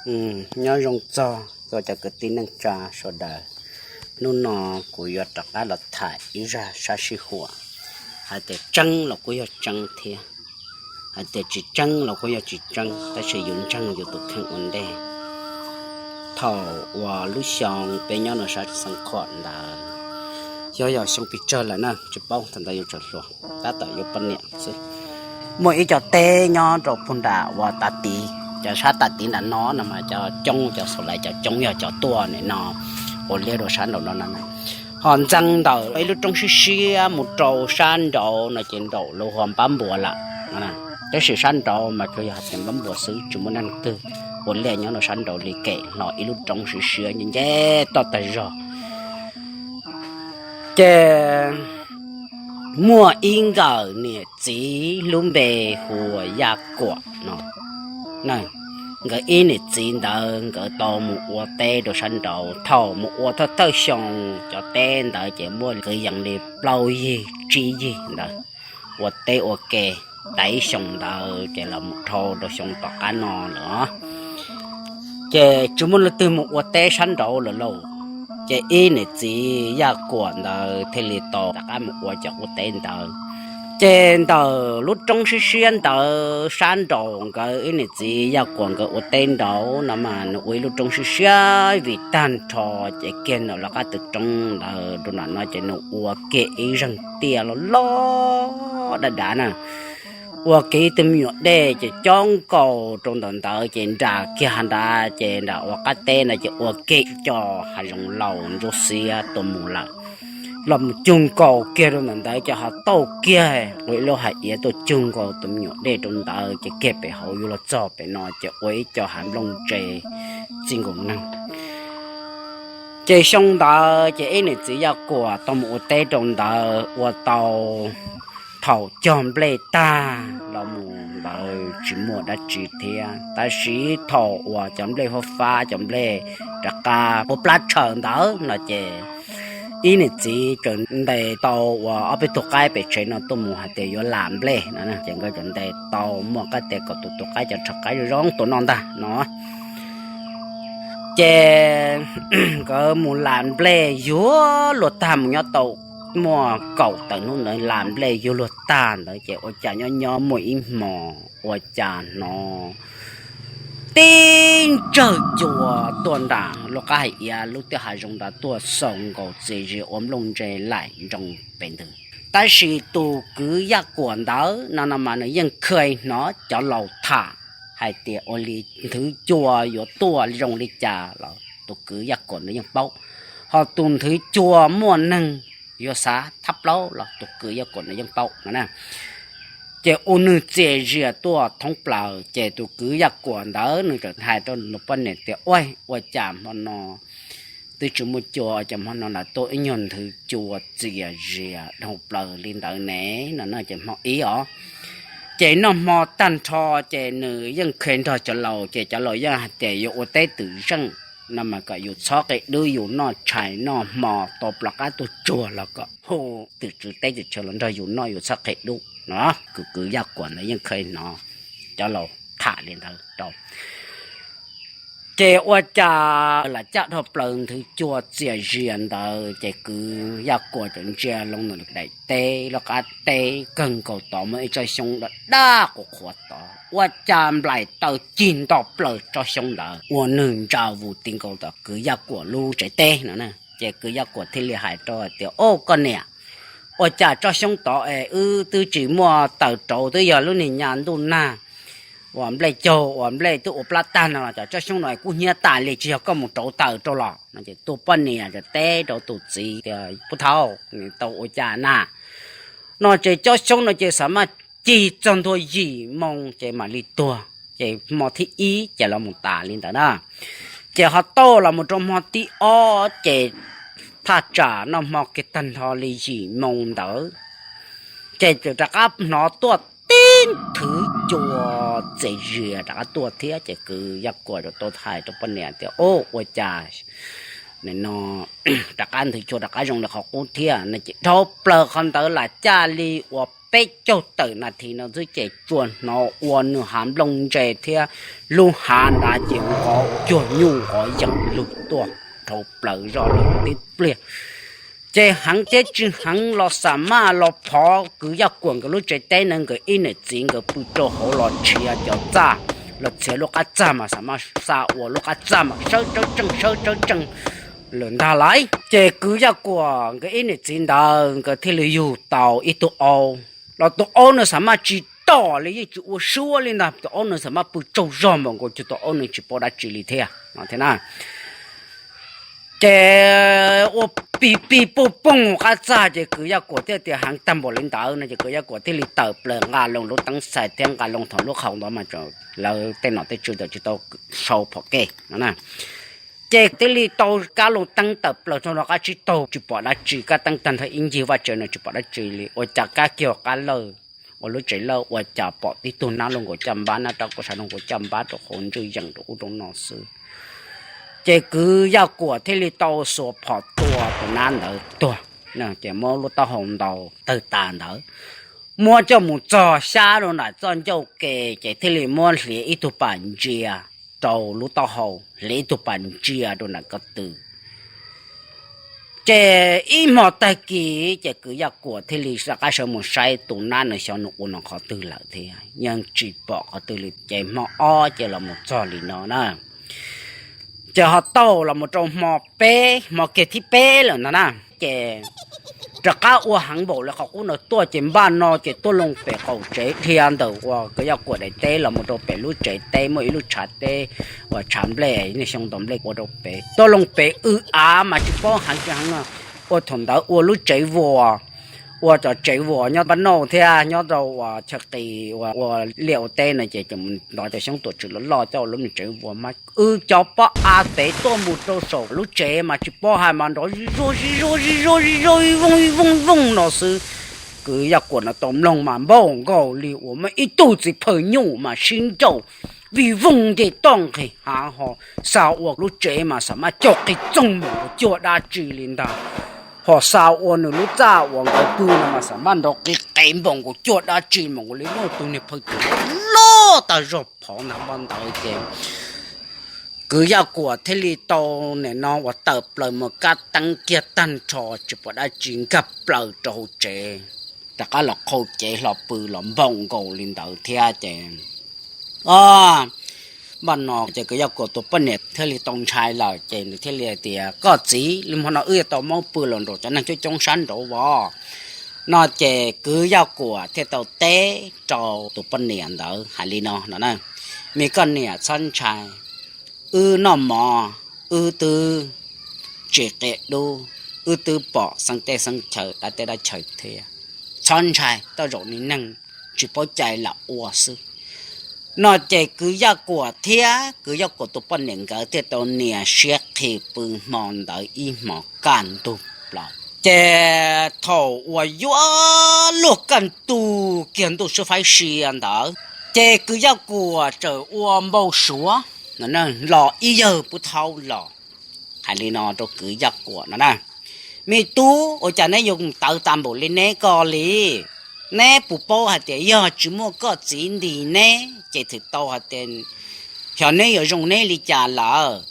Nyob zoo txog txhua cov kwv tij neej tsa sawv daws. Hnub no kuv yuav rov qab los tham ib zaj sab sij huam, hais tias tseeb los kuj yog tseeb thiab, hais tias tsis tseeb los kuj yog tsis tseeb, tab sis yus ntseeg yus tus kheej ua ntej. Thaum uas lub xyoo peb nyob rau sab Xeev Khuam ntawd, xyov yog xyoo pes tsawg lawm na tsis paub, thaum ntawd yuav tsawg hluas, tab tom yuav poj niam xwb. Muaj ib co teb nyob rau puag nram uas tav tid, cov sab tav tid nram no no mas cov coob, cov xaus lais cov coob yog cov tuaj nim no ua liaj rau sab nraud no na. Ho ntxeev ntawm ib lub roob siab siab mus rau sab nraud no ces nraum lub hua npab npua lawm. Tab sis sab nraud mas tsuas yog hais tias npab npua xwb, tsis muaj neeg twg ua liaj nyob rau sab nraud li, kem hlo ib lub roob siab siab nce nce toj tag zog. Ces muaj ib nkawm niam txiv lub npe hu ua Yaj Kuam no. Nkawd ib niam txiv ntawd nkawd tau mus ua teb rau sab nraud. Thaum mus ua thawj thawj xyoo cov teb ntawd ces muaj kwv yees li plaub yig tsib yig ntawd, ua teb ua ke. Tau ib xyoo ntawd ces los mus dhau rau xyoo tom qab no lawm, ces tsis muaj leej twg mus ua teb sab nraud lawm lauj. Ces ib niam txiv Yaj Kuam ntawd thiaj li tau rov qab mus ua cov ua teb ntawd. Ces ntawm lub roob siab siab ntawd sab nraud, nkawd ib niam txiv Yaj Kuam nkawd ua teb nraud no mas nws ua ib lub roob siab siab vim tag nrho, ces kiag ntawm lawv qab tw roob ntawd rau nram no ces nws ua kiag ib zeeg tiaj loj loj dav dav na, ua kiag ib tug me nyuam dej ces cob nkaus rau ntawm ntawd, ces nram kiag hav nrad ces nram uas qab teb no ces ua kiag ib co hav zoov laus ntsuab xiab tuaj mus lawm. Los mus cug nkaus kiag rau ntawm ntawd ces ho tauj kiag ua ib lub hais iav tuaj cug nkaus tus me nyuam dej rau ntawd, ces kiag pem hauv yuav luag txog pem no ces ua ib co hav nplooj ntse txij nkaus neeg. Ces xyoo ntawd ces ib niam txiv Yaj Kuam tau mus ua teb rau ntawd ua tau, thaum cog nplej tag los mus ntawd tsis muaj dab tsi thiab, tab sis thaum uas cov nplej fab fab, cov nplej rov qab ua plab tshaws ntawd no ces ib niam txiv txawm ntes tau uas ob peb tug qaib pem tsev no tuaj mus hais tias yuav lam nplej no, ces nkawd txawm ntes tau muaj qab tias kaum tus tus qaib, cov rhawv qaib zoo zoo tuaj noj ntag no. Ces nkawd mus lam nplej yuav luag tag, mus nyob tau muaj kaum tawm hnub ntawd lam nplej yuav luag tag ntawd ces ua cas nyob nyob muaj ib hmo ua cas hnov tib ntsawj cua tuaj nram lub qab hais iav lub tiaj hav zoov ntawd tuaj xaus nkaus txias zias ua nplooj ntse laim nroos pem ntws. Tab sis tus kwv Yaj Kuam ntawd no no mas nws yeej kheev hnov cov laus tham hais tias ua li nthwv cua yuav tuaj zoo li cas los tus kwv Yaj Kuam nws yeej paub, ho tus nthwv cua muaj neeg yuav xav thab plaub los tus kwv Yaj Kuam nws yeej paub no na. Ces ua nws txias zias tuaj thoob plaws, ces tus kwv Yaj Kuam ntawd nws txawm hais rau nws poj niam tias, Ua, ua cas hmo no twb tsis muaj cua, cas hmo no lam tuaj ib nyuag nthwv cua txias zias dhau plaws li ntawd ne? No no ces hmo ib os, ces noj hmo tag nrho ces nws yeej kheev nrog cov laus, ces cov laus yeej hais tias yuav ua teb twm zeej no mas kom yus txhob qia dub, yus noj tshais noj hmo tau plom qab tuaj tsuag los kom hu twm tswv teb chaws los nrog yus noj yus txhob qia dub no. Kwv, kwv Yaj Kuam ntawd yeej kheev hnov cov laus tham li ntawd rau. Ces ua cas lam caj dhau plaws nthwv cua txias zias ntawd ces kwv Yaj Kuam txawm ntsia loo nws daim teb lub qab teb kawg nkaus tod muaj ib tsob xyoob daj daj qhuav qhuav tod, ua cas nplaim taw cig nto plaws tsob xyoob ntawd ua nws ntsa vus ti nkaus tom kwv Yaj Kuam lub tsev teb no. Ces kwv Yaj Kuam thiaj li hais rau hais tias, Au koj niam, ua cas tsob xyoob tod es wb twb tsis muaj taws rauv, twb yog lub niag nyuam ntuj nag uas nplej caug uas nplej twb ua plab tag no los cas tsob xyoob no kuj hnyiab tas li, tsis yog koj mus rauv taws rau los? No ces tus poj niam teb rau tus txiv tias, Pub thauj, tau ua cas na? No ces tsob xyoob no ces xav mas cig txog ntua yim moo ces mam li tuag, ces hmo thib ib ces los mus tas li ntawd na. Ces ho tau los mus rau hmo thib ob ces thaj tsam noj hmo kiag tag nrho li yim moo ntawd, ces txawm rov qab hnov tuaj tib nthwv cua txias zias rov qab tuaj thiab. Ces kwv Yaj Kuam tau hais rau poj niam tias, Au, ua cas no rov qab nthwv cua rov qab zoo li qhov qub thiab? No ces dhau plaws qhov ntawd lam caj li uas peb caug tawm nas this no xwb ces tsuas hnov ua nws hav nplooj ntse thiab lub hav nrad ces nqov cuag nyuj nqov yees lug tuaj dhau plaws zoj lug tib pliag. Ces heev thiab tsis heev los xam maj los phov kwv Yaj Kuam nkawd lub tsev teb na, nkawd ib niam txiv nkawd pw rau hauv los txhiav cov txaj, los txhiav lub qab txaj mas xam maj xa ua lub qab txaj mas sawb tsawb tseej sawb tsawb tseej lawm ntag lauj. Ces kwv Yaj Kuam nkawd ib niam txiv ntawd nkawd thiaj li yug tau ib tug aub, los tus aub no xam maj tsis tom li, yeej tsis ua suab li ntag, tus aub no xam maj pw tsaug zog npaum nkaus, tus aub no tsis paub dab tsi li thiab no thiab na. Ces ua pig pig puj pooj qab txaj ces kwv Yaj Kuam thiaj tias heev tag npaum li ntawd no ces kwv Yaj Kuam thiaj li tawm plaws nqa loo lub teeb xais thiab nqa loo thaum lub qhau ntawd mas lawv tej nom tej tswv tawm tsis tau sau phom ke no na. Ces thiaj li tau kab loo teeb tawm plaws txog rov qab tsib taug tsis pom dab tsi, kab teeb tag nrho ib ncig vaj tsev no tsis pom dab tsi li, ua cas kab kiag qab lawj, ua lub tsev lawj ua cas pom tib tug nab lub nkaus caj npab, nab rab kuj sab lub nkaus caj npab rau hauv ntswj yees rau ub rau no xwb. Ces kwv Yaj Kuam thiaj li tau xuas phom tua tus nab ntawd tuag, ces muab lub taub hau ntaus tawg tas ntawd, muab coj mus txog xyab rau nram txoj ncauj ke, ces thiaj li muab hliav ib tug pas ntsia rau lub taub hau, hliav ib tug pas ntsia rau nram ko tw. Ces ib hmo tag kis ces kwv Yaj Kuam thiaj li rov qab sawv mus saib tus nab no xyov nws ua no qhov twg lawm thiab, yeej tsis pom qhov twg li. Ces hmo ob ces los mus txog li no na. Ces ho tau los mus rau hmo peb, hmo kiag thib peb lawm ntag na, ces rov qab ua heev npaum li qhov qub no tuaj, ces npaj no ces tuaj loo pem qaum tsev dhia ntawm uas kwv Yaj Kuam daim teb los mus rau pem lub tsev teb muaj ib lub tshav teb uas tshav nplej, xyoo ntaus nplej ua rau pem, tuaj loo pem w av mas tsis paub heev tsis heev no. Ua thaum ntawd ua lub tsev vuas, ua cov tsev vuas nyob npab nauj thiab nyob rau uas chaw qis ua liaj ua teb no ces mus nrov cov xyoob tuam tswm loj loj coj ua lub me tsev vuas mas w cov pob av tev tuaj mus rau saum lub tsev mas tsis paub hais mas nrov zig zuag zig zuag zig zuag zig zuag vij vooj vij vooj no xwb. Kwv Yaj Kuam no tau mloog mas npaum nkaus li uas muaj ib tug txiv phaw nyuj mas sib nrauj vij vooj nce toj nqis hav ho, xa ua lub tsev mas xam maj cog qis txoog npaum nkaus cuag dab tsi li ntag, ho xa ua nws lub txaj uas nkawd pw no mas xam maj nrov qis qev npaum nkaus cuag dab tsi, npaum nkaus li muaj tus niag phaw tsuv loj tag zog phov ntag. Npaj ntawd ces kwv Yaj Kuam thiaj li tau nim no uas tawm plaws mus kab teeb kiag tag nrho tsis pom dab tsi, nkag plaws rau hauv tsev, rov qab los qhau cev hlo pw los npaum nkaus li ntawd thiab ces o, npaj no ces kwv Yaj Kuam tus poj niam thiaj li tau ntshai lawm ces nws thiaj li hais tias, koj txiv, li hmo no wb yuav tau muab pw los nraum cov neeg coob coob sab nraud vov no ces kwv Yaj Kuam thiaj tau teb rau tus poj niam ntawd hais li no no na, me koj niam txhob ntshai, wb noj mov, wb twb tsis qia dub, wb twb pom xeeb teb xeeb chaw dab teb dab chaw thiab, txhob ntshai, tej zaum niag neeg tsis paub cai lam ua xwb no ces kwv Yaj Kuam thiab kwv Yaj Kuam tus poj niam nkawd thiaj tau nias siab qhi pw hmo ntawd ib hmos kaj ntug plaws. Ces thaum uas yuav luag kaj ntug kiag ntuj sib faib sia ntawd ces kwv Yaj Kuam txawm ua npau suav los ib yawg pub thaub los hais li no rau kwv Yaj Kuam no na, me tub, ua cas neb yuav tawv tas npaum li neb ko li? Neb puas paub hais tias yog tsis muaj koj txiv ntis neb ces twb tau hais tias xyov neb yuav zoo neb li cas lawm.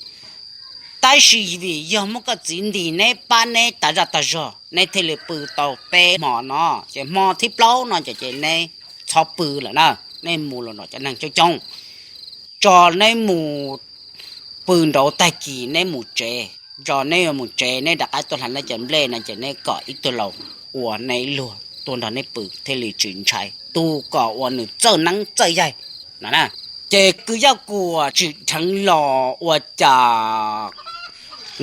Tab sis vim yog muaj koj txiv ntis neb pab neb tas zaj tas zog neb thiaj li pw tau peb hmo no, ces hmo thib plaub no ces neb txhob pw lawm na, neb mus los nraum cov neeg coob coob, tso neb mus pw nraud tag kis neb mus tsev, tso neb yuav mus tsev neb rov qab tuaj hla neb cov nplej no ces neb kom ib tug laus ua neb ib luag tuaj nrog neb pw thiaj li tsis ntshai, tus kom uas nws txawj neeb txawj yaig no na. Ces kwv Yaj Kuam tsim dheev los ua cas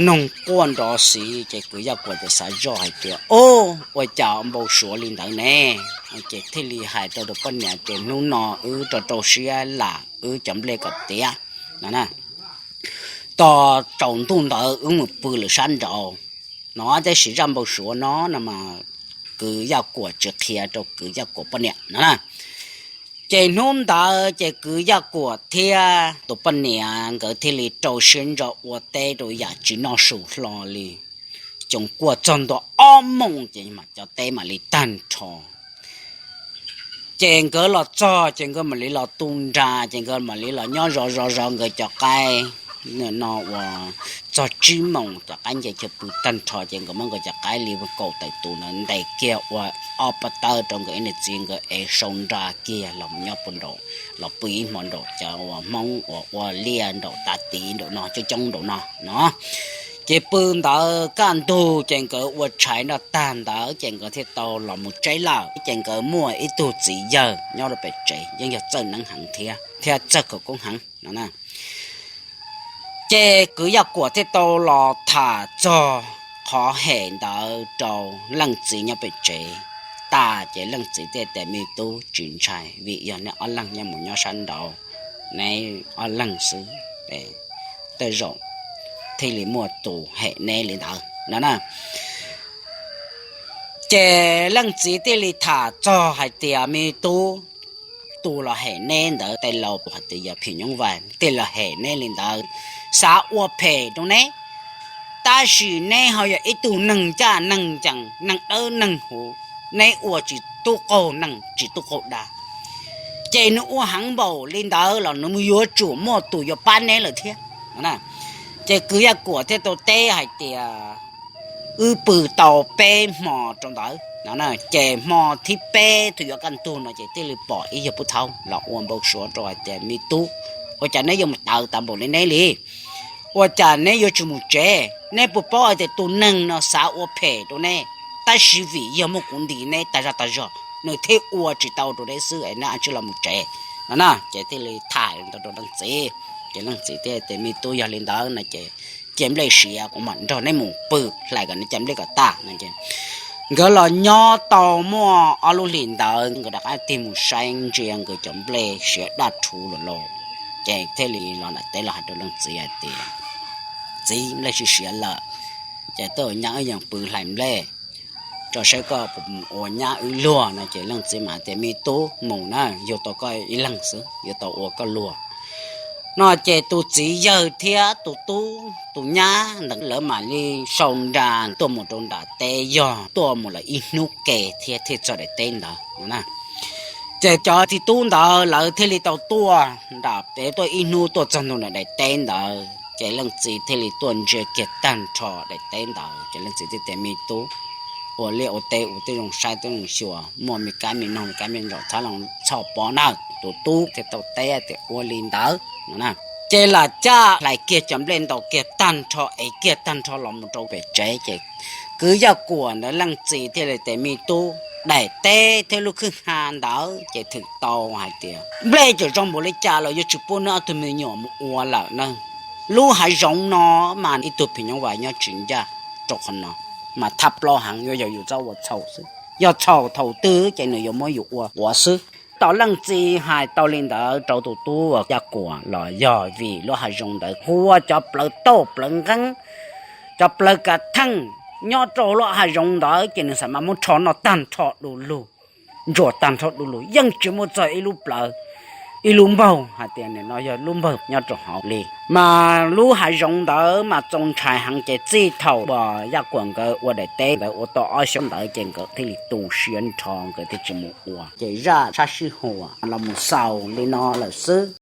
noog quaj nrov xiv ces kwv Yaj Kuam txawm xav zoj hais tias, o, ua cas npau suav li ntawd ne? Ces thiaj li hais rau tus poj niam tias hnub no wb rau rau siab lam wb cov nplej kom tiav no na, tos tsaus ntuj ntawd wb mus pw lawm sab nraud no, tab sis zaj npau suav no no mas kwv Yaj Kuam tsis qhia rau kwv Yaj Kuam poj niam no na. Ces hnub ntawd ces kwv Yaj Kuam thiab tus poj niam nkawd thiaj li rau siab ntso ua teb rau yam tsis noj su hlo li. Xyoo kuaj txog ntua ob moos ces cov teb mam li tag nrho. Ces nkawd los txog ces nkawd mam li los tu nra, ces nkawd mam li los nyob zov zov zov nkawd cov qaib. No uas txog tsib moos tom qab nce chaw pw tag nrho ces nkawd muab nkawd cov qaib li kaum tawm tus ntawd ntes kiag ua ob pab tawb rau nkawd ib niam txiv nkawd ev sau nra kiag los nyob puag nraum, los pw ib hmo nraum cov uas Hmoob uas ua liaj nraum tas tiv nraum no coob coob nraum no no. Ces pw ntawd kaj ntug ces nkawd ua tshais noj tag ntawd ces nkawd thiaj tau los mus tsev lawm. Ces nkawd muaj ib tug txiv yawg nyob rau pem tsev yeej yog txawj neeb heev thiab thiab txawj khawv koob heev no na. Ces kwv Yaj Kuam thiaj tau los tham txog qhov hem ntawd rau leej txiv nyob pem tsev tas ces leej txiv thiaj tias, Me tub, tsis ntshai, vim yog neb ob leeg nyob mus nyob sab nraud, neb ob leeg xwb, tej zaum thiaj li muaj tus hem neb li ntawd no na. Ces leej txiv thiaj li tham txog hais tias, Me tub, tus los hem neb ntawd tej laus hais tias yog phim nyuj vais, tej los hem neb li ntawd, xav ua phem rau neb. Tab sis neb ho yog ib tug neeg ncaj neeg ncees, neeg dawb neeg huv, neb ua tsis tub qaug neeg tsis tub qaug dab. Ces nws ua heev npaum li ntawd los nws yuav tsum muaj tus yuav pab neb lawm thiab. Ces kwv Yaj Kuam thiaj tau teb hais tias, Wb pw tau peb hmo rau ntawd no, ces hmo thib peb thaum yuav kaj ntug no ces thiaj li pom ib yawg pub thaub los ua npau suav rau hais tias, Me tub, ua cas neb yuav mus tawv tas npaum li neb li? Ua cas neb yuav tsis mus tsev? Neb puas paub hais tias tus neeg no xav ua phem rau neb, tab sis vim yog muaj kuv ntim neb tas zog tas zog, nws thiaj ua tsis tau rau neb xwb es neb cia li los mus tsev no na. Ces thiaj li tham ntawd rau leej txiv, ces leej txiv thiaj tias, Me tub, yog li ntawd no ces cia nplej siav, kuv mam nrog neb mus pw hlais kom neb cov nplej kom tag no. Nkawd los nyob tau muaj ob lub hlis ntawd nkawd rov qab tig mus saib ntsia nkawd cov nplej siav daj rhuv lawm lauj. Ces thiaj li los nram teb los hais rau leej txiv hais tias, Txiv, nplej siav siav lawm, ces tuaj ua nyab wb yees pw hlais nplej, tso saib koj puas mus ua nyab wb luag no. Ces leej txiv mam tias, Me tub, mus na, yug tau koj ib leeg xwb, yuav tau ua koj luag no. Ces tus txiv yawg thiab tus tub tus nyab ntawd lawv mam li sau nra tuaj mus rau nram teb, yog tuaj mus lawm ib hnub ke thiab thiaj txog daim teb ntawd no na. Ces cov txiv tub ntawd lawv thiaj li tau tuaj nram teb tuaj ib hnub tuaj txog ntua nram daim teb ntawd, ces leej txiv thiaj li tuaj ntsia kiag tag nrho daim teb ntawd, ces leej txiv thiaj tias, Me tub, ua liaj ua teb ua tej zoo saib tej zoo xyuas, muaj me kab me noog me kab me ntsaum txhob los txhoj pov nawb. Tus tub thiaj tau teb tias, Ua li ntawd no na. Ces lam caj hlais kiag cov nplej ntaus kiag tag nrho es kiag tag nrho los mus rau pem tsev, ces kwv Yaj Kuam ntawd leej txiv thiaj li tias, Me tub, daim teb thiab lub khwj ha ntawd ces thwm tau hais tias nplej txawm zoo npaum li cas los yuav tsis pub neb ob tug me nyuam mus ua lawm na. Lub hav zoov no mas ib tug phim nyuj vais nyob tsis ncaj rau qhov no, mas thab plaub heev, yuav yog yus txhob ua txhaum xwb. Yog txhaum thaum twg ces nws yuav muab yus ua quav xwb. Tos leej txiv hais tau li ntawd rau tus tub Yaj Kuam los yog vim lub hav zoov ntawd hu ua cov plawv tauj plawv nqeeb, cov plawv kav theej nyob rau lub hav zoov ntawd ces nws xav mas muab rho noj tag nrho du lug, ntsuas tag nrho du lug, yeej tsis muaj txog ib lub plawv, ib lub npaug hais tias nim no yog lub npaug nyob rau hauv li. Mas lub hav zoov ntawd mas txaus ntshai heev, ces txij thaum uas Yaj Kuam nkawd ua daim teb ntawd ua tau ob xyoos ntawd ces nkawd thiaj li tu siab nrho, nkawd thiaj tsis mus ua. Ces zaj sab sij huam los mus xaus li no lawm xwb.